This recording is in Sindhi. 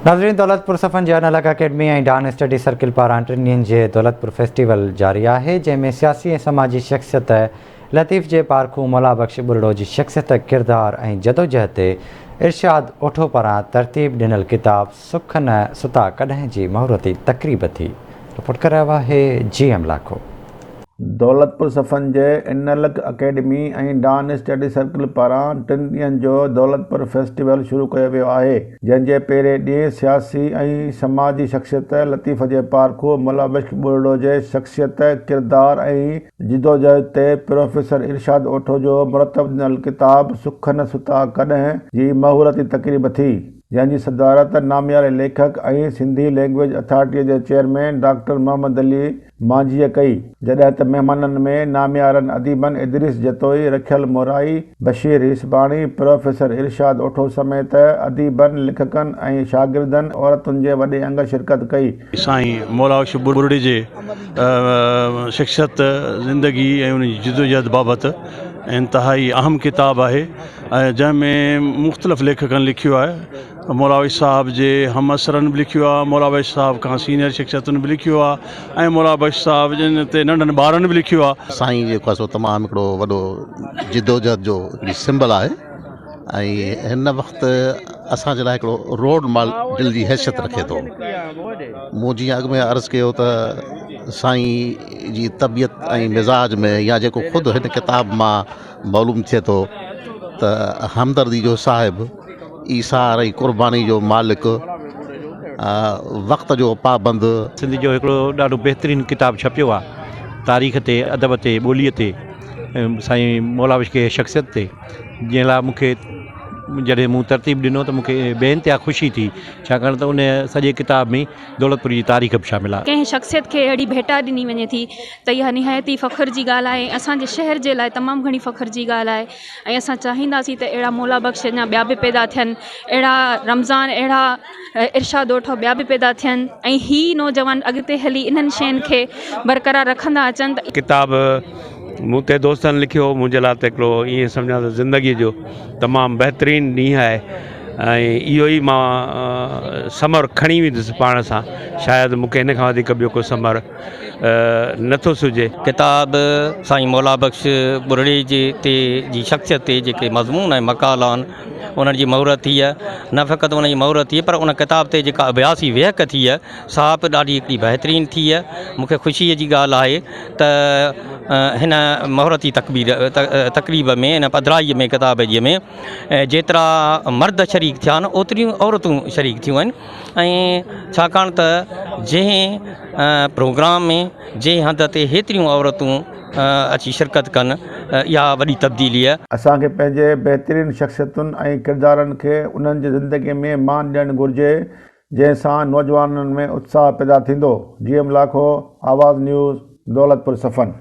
ناظرين دولتپور صفن جي انالگ اڪيڊمي ۽ ڊان اسٽڊي سرڪل پاران ٽن ڏينهن جي دولتپور فيسٽيول جاري آهي جنهن ۾ سياسي ۽ سماجي شخصيت لطيف جي پارکو مولا بخش ٻرڙو جي شخصيت ڪردار ۽ جدوجهد تي ارشاد اوٺو پاران ترتيب ڏنل ڪتاب سک نه ستا ڪڏهن جي مهورتي تقريب ٿي رپورٽ ڪري رهيو آهي جي ايم لاکو. دولتپور صفن جي انلڪ اڪيڊمي ۽ ڊان اسٽڊي سرڪل پاران ٽن ڏينهن جو دولتپور فيسٽيول شروع ڪيو ويو آهي، جنهن جي پهرين ڏينهن سياسي ۽ سماجي شخصيت لطيف جي پارکو مولابخش ٻرڙو جي شخصيت، ڪردار ۽ جدوجهد تي پروفيسر ارشاد اوٺو جو مرتب ڏنل ڪتاب سک نه ستا ڪڏهن جي مهورتي تقريب ٿي. جنهن جي صدارت نامياري ليکڪ ۽ سنڌي لينگويج اٿارٽيء جي چيئرمين ڊاڪٽر محمد علي مانجهيء ڪئي، جڏهن ته مهمانن ۾ ناميارن اديبن ادريس جتوئي، رکيل مورائي، بشير هيسباڻي، پروفيسر ارشاد اوٺو سميت اديبن، ليکڪن ۽ شاگردن، عورتن جي وڏي انگ شرڪت ڪئي. سائين مولابخش ٻرڙي جي شخصيت، زندگي ۽ ان جي جدوجهد بابت انتهائي اهم ڪتاب آهي ۽ جنهن ۾ مختلف ليکڪن لکيو آهي. مولابخش صاحب جي همعصرن به لکيو آهي، مولابخش صاحب کان سينئر شخصيتن به لکيو آهي ۽ مولابخش صاحب جن تي ننڍن ٻارن به لکيو آهي. سائين جيڪو آهي سو تمام هڪڙو وڏو جدوجهد جو هڪڙي سمبل آهي ۽ هن وقت اسان جي لاء هڪڙو رول ماڊل جي حيثيت رکي ٿو. مون جيئن اڳ ۾ عرض ڪيو ته سائين جي طبيعت ۽ مزاج ۾ يا جيڪو خود هن ڪتاب مان معلوم ٿئي ٿو ته همدردي جو صاحب، ايثار ۽ قرباني جو مالڪ، وقت جو پابند. سنڌ جو هڪڙو ڏاڍو بهترين ڪتاب ڇپيو آ تاريخ تي ادب تي ٻوليء تي سائين مولابخش کي شخصيت تي جنهن لاء مون کي جڏهن مون ترتيب ڏنو ته مون کي بي انتها خوشي ٿي ڇاڪاڻ ته ان سڄي ڪتاب ۾ دولتپور جي تاريخ به شامل آهي. ڪنهن شخصيت کي اهڙي ڀيٽا ڏني وڃي ٿي ته اها نهايت ئي فخر جي ڳالهه آهي ۽ اسان جي شهر جي لاء تمام گهڻي فخر جي ڳالهه آهي ۽ اسان چاهينداسين ته اهڙا مولا بخش اڃا ٻيا به پيدا ٿين اهڙا رمضان اهڙا ارشاد اوٺو ٻيا به پيدا ٿين ۽ هي نوجوان اڳتي هلي انهن شين کي برقرار رکندا اچن ته. ڪتاب مون تي دوستن لکيو منهنجي لاء ته هڪڙو ائين سمجهان ته زندگيء جو تمام بهترين ڏينهن آهي ۽ اهو ئي مان ثمر کڻي ويندس پاڻ سان شايد مون کي هن کان وڌيڪ ٻيو ڪو ثمر نٿو سجهي. ڪتاب سائين مولا بخش ٻرڙي جي تي جي شخصيت تي جيڪي مضمون ۽ مقالا آهن انهن جي مهورت ٿي آهي نه فقط ان جي مهورت ٿي پر ان ڪتاب تي جيڪا اڀياسي ويهڪ ٿي آهي سا به ڏاڍي هڪڙي بهترين ٿي آهي مون کي خوشيء جي ڳالهه آهي ته هن مهورتي تڪبير تقريب ۾ هن پڌرائيء ۾ ڪتاب جي ۾ جيترا مرد شريڪ ٿيا آهن اوتريون عورتون شريڪ ٿيون آهن ۽ ڇاڪاڻ ته جنهن پروگرام ۾ جنهن هنڌ تي هيتريون عورتون اچي شرڪت ڪن اها وڏي تبديلي آهي. اسان کي پنهنجي بهترين شخصيتن ۽ ڪردارن کي انهن جي زندگي ۾ مان ڏيڻ گهرجي جنهن سان نوجوانن ۾ اتساهه پيدا ٿيندو، جي ايم لاکو، آواز نيوز، دولتپور صفن.